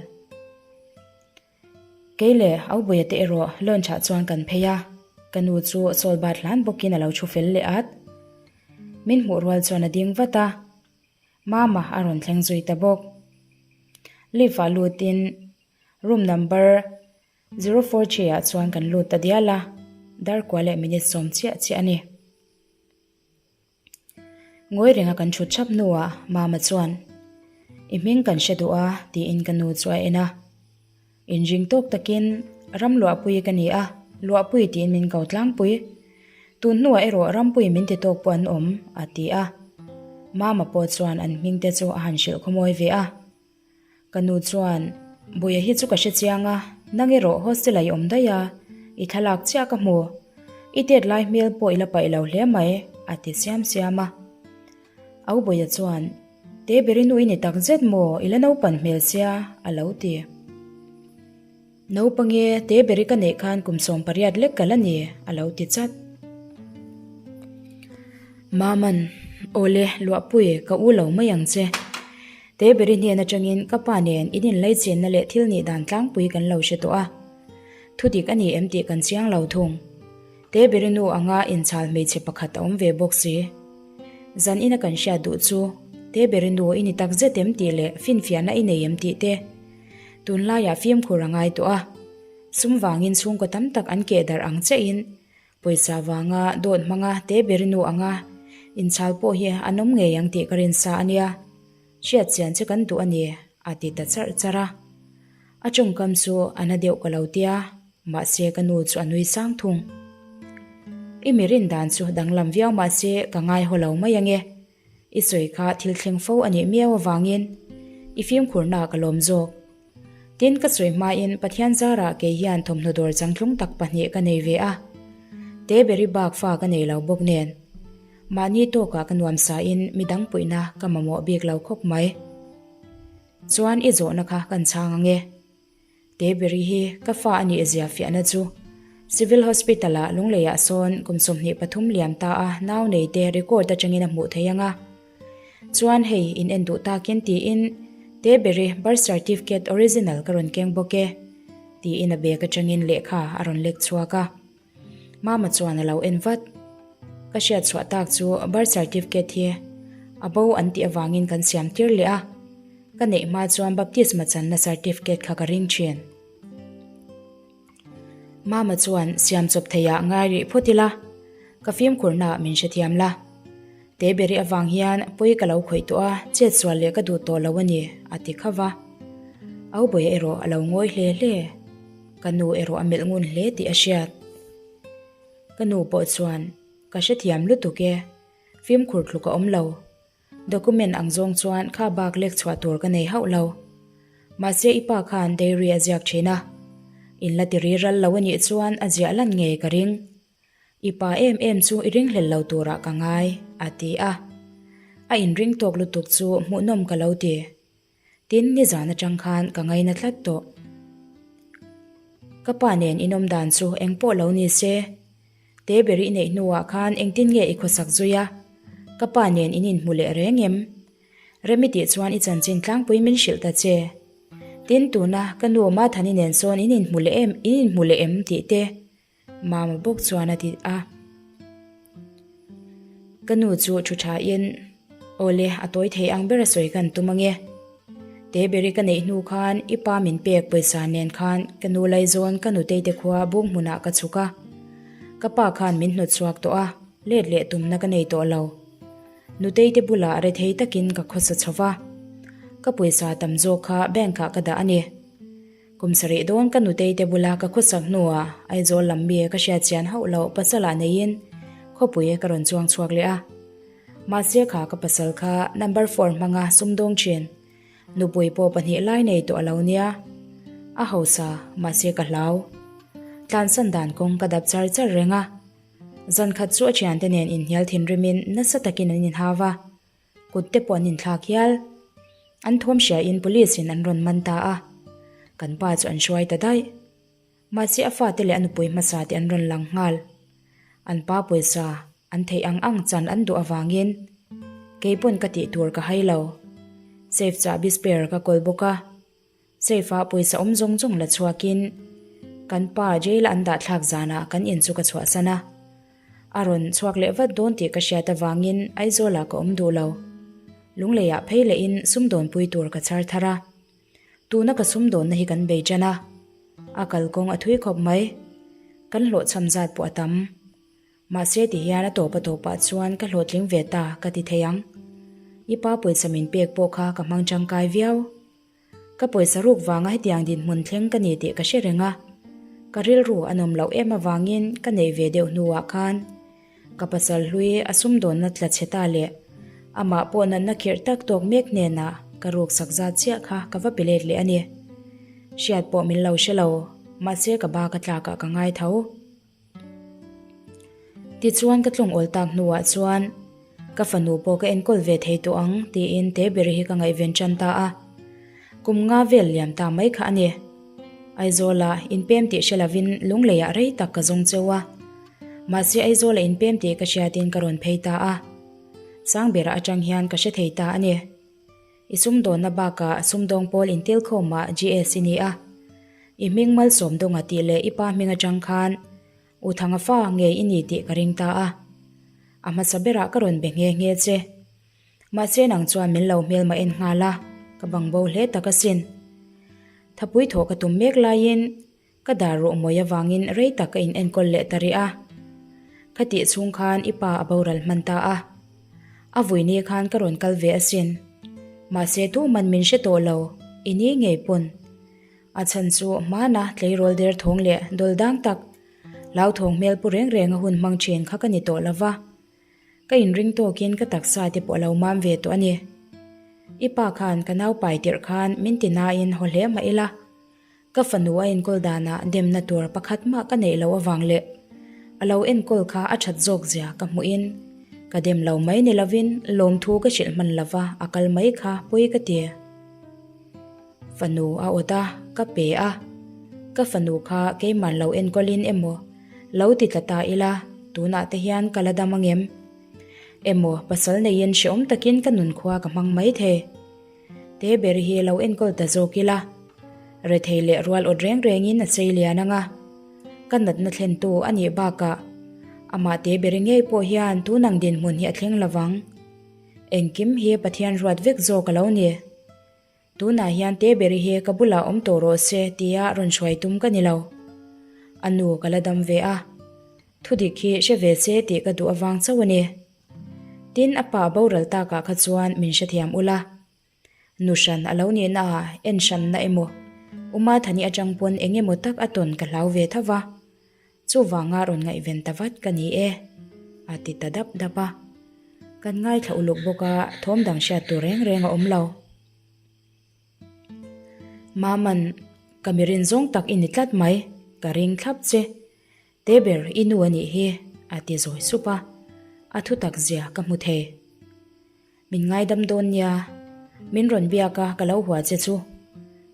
Kei leh Aubuia te erawh launch ah chuan kan phei a. Ka nu chu sawl bat hlan bawkin a lo thu fel leh at. Min hmuh rual chuan a ding vat a. Mama a rawn thleng zui ta bawk. Lift ah lutin room number 043 ah chuan kan lut ta dial a, darkua leh minute sawm chiah chiah a ni. Ngawi renga kan thut thap hnuah Mama chuan, I hming kan hre duh a tiin ka nu chu a en a. Inring tawk takin Ramluahpui ka ni a, Luahpui tiin min ko tlangpui. Tun hnuah erawh Rampui min ti tawk pawh an awm, a ti a. Mama pawh chuan an hming te chu a han hrilh khawmawi ve a. Ka nu chuan, Buia hi chu ka hre chiang a, nang erawh hostel ah i awm daih a, i thlalak chiah ka hmu. I tet lai hmel pawh i la paih lo hle mai, a ti siam siam a. Au Buia chuan, Te beri nu i ni tak zet maw, i la naupan hmel sia, a lo ti. Naupange, te beri ka neih khan kum 18 lek ka la ni, a lo ti chat. Maman, Awle, Luahpui, ka u lo mai ang che. Te beri hnen atangin ka pa nen in inlaichenna leh thil nih dan tlangpui kan lo hre tawh a. Thudik a ni em tih kan chiang lo thung. Te beri nu anga inchhal hmeichhe pakhat a awm ve bawk si. Zan ina kan hriat duh chu, Te beri nu i ni tak zet em tih leh finfiahna i nei em tih te. Tunlaiah fimkhur a ngai tawh a. Sum vangin chhungkaw tam tak an keh darh ang chiahin Pawisa vanga dawt hmanga te ber nu anga inchhal pawh hi an awm ngei ang tih ka rinsa a nia. Hriat chian che kan duh a ni, a ti ta charh charh a. A tawngkam chu a na deuh ka lo tia, mahse ka nu chu a nui sang thung. I mi rin dan chu danglam viau mahse ka ngai haw lo mai ange. I sawi kha thil thleng fo a nih miau avangin i fimkhurna ka lawm zawk. Tin, ka sawi hmain Pathian zarah kei hian thawmhnaw dawr changtlung tak pahnih ka nei ve a. Teberi bak fa ka nei lo bawk nen. Mahni tawkah ka nuamsain midang puihna ka mamawh bik lo khawp mai. Chuan i zawhna kha kan chhang ang e. Teberi hi ka fa a nih zia fiahna chu Civil Hospital-ah Lungleiah sawn kum 23 liam ta a nau neite record atangin a hmuh thei ang a. Chuan hei in en duh takin tiin Teberi birth certificate original ka rawn keng bawk e tiin a bag atangin lehkha a rawn lek chhuak a. Mama chuan a lo en vat. Ka hriat chhuah tak chu birth certificate hi a bo an tih avangin kan siam tir leh a. Ka neih hma chuan baptisma channa certificate kha ka ring thin. Mama chuan siam chawp theiah ngai rih phawt ila, ka fimkhurnaah min hrethiam la. Teberi avang hian pawi ka lo khawih tawh a, chet sual leh ka duh tawh lo a ni, a ti khauh va. Aubawiah erawh a lo ngawi hle hle. Ka nu erawh a melh ngun hle tih a hriat. Ka nu pawh chuan. Ka hrethiam lutuk e. Fimkhur tluk a awm lo. Document ang zawng chuan kha bak lek chhuah tur ka nei hauh lo. Mahse i pa khan diary a ziak thin a. In la ti ri ral lo a nih chuan a ziah lan ngei ka ring. I pa em em chu i ringhlel lo turah ka ngai, a ti a. A inring tawk lutuk chu hmuhnawm ka lo ti. Tin, nizan atang khan ka ngaina tlat tawh. Ka pa nen inawm dan chu eng pawh lo ni se. Te ber i neih hnuah khan engtin nge i khawsak zui a? Ka pa nen in inhmu leh reng em? Remi tih chuan i chanchin tlangpui min hrilh ta che. Tin, tuna ka nu Mathani nen sawn in inhmu leh em, in inhmu leh em tih te Mama bawk chuan a ti a. Ka nu chu thu tha in, Awle, a tawi thei ang ber a sawi kan tum ange. Te beri ka neih hnu khan i pa min pek pawisa nen khan ka nu Laizawn ka nutei te khua bung hmunah ka chhuk a. Ka pa khan min hnawt chhuak tawh a, let leh tumna ka nei tawh lo. Nutei te bulah rethei takin ka khawsa chho va. Ka pawisa tam zawk kha bank ah ka dah a ni. Kum sarih dawn ka nutei te bula ka khawsak hnuah Aizawl lam mi ka hriat chian hauh loh pasalah neiin khawpui ka rawn chuang chhuak leh a. Mahse kha ka pasal kha number four hmanga sumdawng thin, nupui pawh pahnih lai nei tawh a lo nia. A hausa, mahse ka hlau. Tlansan dan kawng ka dap char char reng a. Zan khat chu a thiante nen inhnial thinrimin nasa takin an inhau a. Kut te pawh an inthlak hial. An thawm hriain police in an rawn man ta a. Kan pa chu an hruai ta daih. Mahse a fate leh a nupui hmasa te an rawn lang nghal. An pa pawisa an theih ang ang chan an duh avangin kei pawn ka tih tur ka hai lo. Safe chahbi spare ka kawl bawk a. Safe ah pawisa awm zawng zawng la chhuakin kan pa jail a an dah thlak zanah kan in chu ka chhuahsan a. A rawn chhuak leh vat dawn tih ka hriat avangin Aizawlah ka awm duh lo. Lungleiah phei lehin sumdawnpui tur ka chhar thar a. Tuna ka sumdawnna hi kan bei ṭan a. A kalkawng a thui khawp mai. Kan hlawhchham zat pawh a tam. Mahse ti hian a tawp a tawpah chuan ka hlawhtling ve ta ka ti thei ang. I pa pawisa min pek pawh kha ka hmang ṭangkai viau. Ka pawisa ruk vanga hetiang dinhmun thleng ka ni tih ka hre reng a, ka rilru a nawm loh em avangin ka neih ve deuh hnuah khan ka pasal hlui a sumdawnna tla chhe ta leh amah pawh natna khirh tak tawk mek hnenah ka ruksak zat chiah kha ka va pe let leh a ni. Hriat pawh min lo hre lo, mahse ka ba ka tlakah ka ngai tho. Tichuan ka tlawng awl tak hnuah chuan ka fanu pawh ka enkawl ve thei tawh ang tiin Teberi hi ka ngaihven tan ta a. Kum nga vel liam ta mai kha a ni. Aizawla inpem tih hre lovin Lungleiah rei tak ka zawng cheu a. Mahse Aizawla inpem tih ka hriatin ka rawn phei ta a. Sangbera atang hian ka hre thei ta a ni. I sumdawnna bakah sumdawng pawl intilkhawmah GS i ni a. I hming malsawm dawnga tih leh i pa hming atang khan U Thanga fa ngei i ni tih ka ring ta a. A hmasa berah ka rawn be nghe nghe che. Mahse nang chuan min lo hmelma en nghal a, ka bangbo hle tak asin. Thapui thawh ka tum mek laiin Ka dar ruh mawi avangin rei tak ka in enkawl leh ta rih a. Ka tih chhung khan i pa a boral hman ta a. A vui ni khan ka rawn kal ve asin. Mahse tuman min hre tawh lo, i ni ngei pawn. A chhan chu hmana tleirawl der thawng leh dawl dang tak, hlauthawng hmel pu reng reng a hun hmang thin kha ka ni tawh lo va. Ka inring tawkin ka taksa te pawh a lo mam ve tawh a ni. I pa khan ka nau pai tirh khan min ti nain haw hle mah ila. Ka fanu a enkawl danah demna tur pakhat mah ka neih loh avang leh a lo enkawl kha a that zawk zia ka hmuhin ka dem lo mai ni lovin lawmthu ka hrilh hman lova a kal mai kha pawi ka ti. Fanu a awt a, ka pe a. Ka fanu kha keimah lo enkawlin emaw lo ti tla ta ila tunah te hian ka la dam angem? Emaw pasal neiin hrehawm takin ka nunkhua ka hmang mai thei. Te ber hi lo enkawl ta zawk ila, rethei leh rual awt reng rengin a chei lian ang a, ka natna thlentu a nih bakah amah te ber ngei pawh hian tun ang dinhmun hi a thleng lovang. Engkim hi Pathian ruat vek zawk a lo ni. Tunah hian te ber hi ka bulah awm tawh rawh se tia rawn hruai tum ka ni lo. A nu ka la dam ve a, thudik hi hre ve se tih ka duh avang chauh a ni. Tin, a pa boral takah kha chuan min hrethiam ula. Nu hran a lo nihna ah en hranna emaw, U Mathani atang pawn eng emaw tak a tawn ka hlau ve tho va. Chuvanga rawn ngaihven ta vat ka ni e. A ti ta dap dap a. Kan ngaithla uluk bawk a, thawm dang hriat tur reng reng a awm lo. Maman, ka mi rin zawng tak i ni tlat mai, ka ring thlap che. Te ber i nu a nih hi, a ti zawi sup a, a thutak zia ka hmu thei. Min ngaidam dawn nia, min rawn biak a ka lo hua che chu.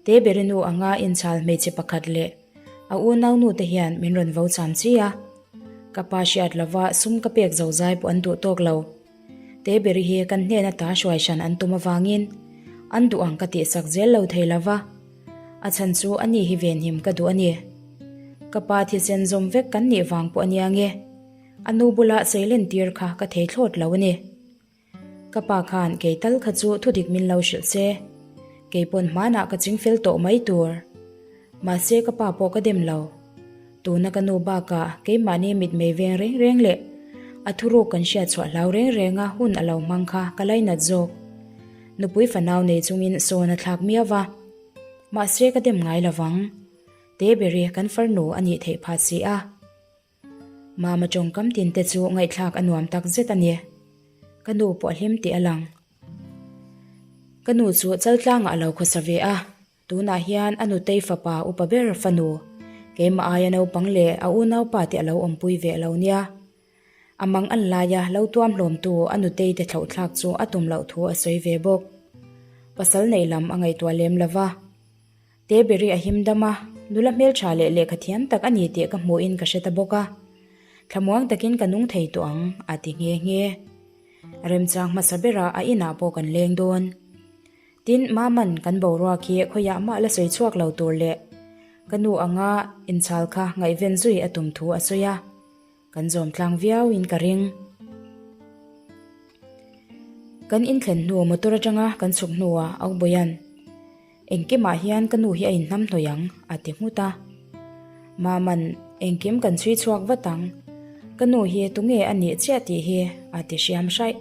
Te ber i nu anga inchhal hmeichhe pakhat leh a unau nu te hian min rawn vo cham chi a. Ka pa hriat lova sum ka pek zo zai pawh an duh tawk lo. Te ber i hi kan hnen ata hruai hran an tum avangin an duh ang ka tihsak zel lo thei lova. A chhan chu ani hi venhim ka duh a ni. Ka pa thisen zawm vek kan nih vang pawh a nia nge. A nu bula seilen tir kha ka thei thlawt lo a ni. Ka pa khan kei tal kha chu thudik min lo hrilh se. Kei pawn hmanah ka ching fel tawh mai tur. Mahse ka pa pawh ka dem lo. Tuna ka nu bakah keimahni mitmei veng reng reng leh a thuruk kan hriat chhuah hlau reng renga hun a lo hmang kha ka lainat zawk. Nupui fanau nei chungin sawn a thlak miau va. Mahse ka dem ngai lovang. Teberi kan farnu a nih theih phah si a. Mama tawngkam tin te chu ngaihthlak a nuam tak zet a ni. Ka nu pawh a hlim tih a lang. Ka nu chu chaltlangah a lo khawsa ve a, tunah hian a nutei fapa upa ber fanu, keimah aia naupang leh a unaupa te a lo awmpui ve lo nia. A mang an laia lo tuam hlawmtu a nutei te thlauhthlak chu a tum loh thu a sawi ve bawk. Pasal neih lam a ngaihtuah lem lova. Teberi a him dam a, nula hmeltha leh lehkha thiam tak a ni tih ka hmuhin ka hre ta bawk a. Thlamuang takin ka nung thei tawh ang, a ti nghe nghe. Remchang hmasa berah a inah pawh kan leng dawn. Tin, Maman kan boruak hi khawiah mah la sawi chhuak lo tur leh ka nu anga inchhal kha ngaihven zui a tum thu a sawi a. Kan zawm tlang viau in ka ring. Kan inthlen hnu motor atanga kan chhuk hnuah Aubawian, Engkimah hian ka nu hi a inhnam hnawih ang, a ti nghut a. Maman, Engkim kan chhui chhuak vat ang. Ka nu hi tunge a nih chiah tih hi, a ti hriam hraih.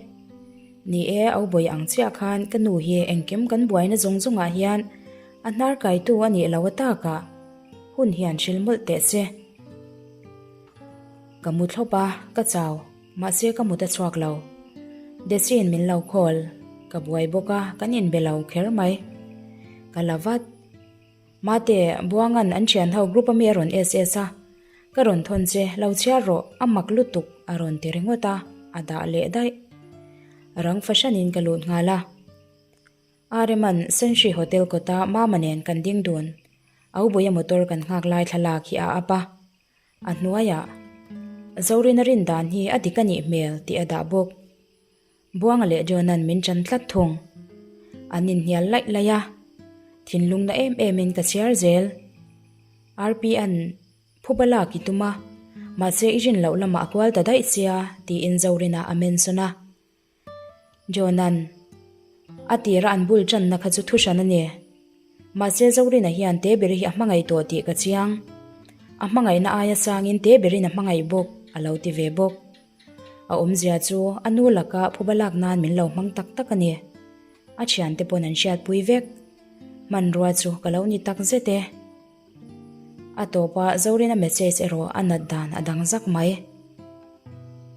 Ni e, Aubawi ang chiah khan ka nu hi engkim kan buaina zawng zawngah hian a hnar kaitu a nih lo a takah hun hian hril mawlh teh se. Ka mu thlawp a, ka chau, mahse ka mut a chhuak lo. Desi'n min lo call, ka buai bawk a, kan inbe lo kher mai. Ka la vat. Mate, Buanga'n an thian ho group ami a rawn SS a, ka rawn thawn che, lo chhiar rawh, a mak lutuk a rawn ti ringawt a, a dah leh daih. Rang fahranin ka lut nghal a. Areman Senhri Hotel kawta Mama nen kan ding dun. Aubuia motor kan nghak lai thlalak hi a up a. A hnuaiah, Zorina rin dan hi a dik a nih hmel tih a dah bawk. Buanga leh John-a'n min ṭan tlat thung. An inhnial laih laih a, thinlung na em emin ka chhiar zel. RP-a'n Phuba lak i tum a, mahse i rin loh lamah a kual ta daih sia tiin Zorina a mention a. Jonan, A tira an bul tanna kha chu thu hran a ni. Mahse Zorina hian Teberi hi a hmangaih tawh tih ka chiang. A hmangaihna aia sangin Teberin a hmangaih bawk, a lo ti ve bawk. A awmzia chu a nu laka phuba lak nan min lo hmang tak tak a ni. A thiante pawn an hriatpui vek. Hmanrua chu ka lo ni tak zet e. A tawpa Zorina message erawh a nat dan a dang zak mai.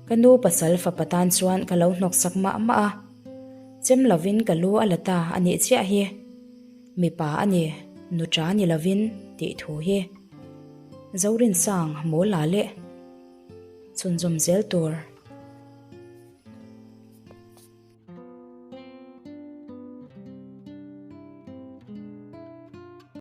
Ka nu pasal fapa tan chuan ka lo hnawk sak mah mah a, chem lovin ka lu a la ta a nih chiah hi. Mipa a ni, nu ṭa ni lovin tih thu hi. Zorin sang mawl la leh chhunzawm zel tur.